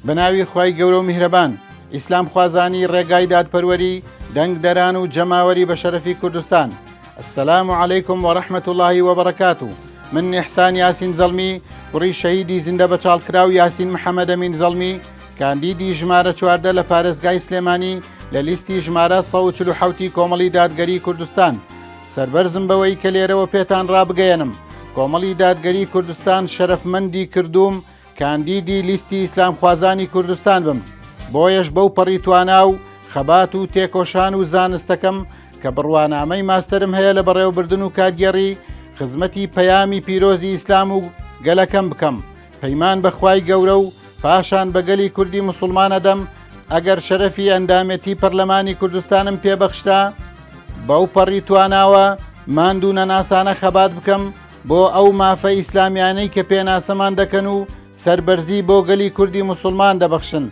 بە ناوی خوای گەورە و میهرەبان، ئیسلامخوازانی ڕێگای دادپەروەری، دەنگدەران و جەماوەری بە شەرەفی کوردستان. السلام علیکم و رحمة اللە و بەرەکاتو. من ئیحسان یاسین زەڵمی، کوڕی شەهیدی زیندە بەچاڵکراو یاسین محەمەدەمین زەڵمی، کاندیدی ژمارە 14 لە پارێزگای سلێمانی لە لیستی ژمارە 147 ی کۆمەڵی دادگەری کوردستان. سەربەرزم بەوەی کە لێرەوە پێتان ڕابگەیەنم کۆمەڵی دادگەری کوردستان شەرەفمەندی کردووم کاندیدی لیستی ئیسلامخوازانی کوردستان بم، بۆیەش بەو پەڕی توانا و خەبات و تێکۆشان و زانستەکەم کە بڕوانامەی ماستەرم هەیە لە بەڕێوەبردن و کارگێڕی، خزمەتی پەیامی پیرۆزی ئیسلام و گەلەکەم بکەم. پەیمان بە خوای گەورە و پاشان بە گەلی کوردی موسوڵمان ئەدەم ئەگەر شەرەفی ئەندامێتی پەرلەمانی کوردستانم پێ بەخشرا، بەو پەڕی تواناوە ماندوو نەناسانە خەبات بکەم بۆ ئەو مافە ئیسلامیانەی کە پێناسەمان دەکەن و سەربەرزی بۆ گەلی کوردی موسوڵمان دەبەخشن.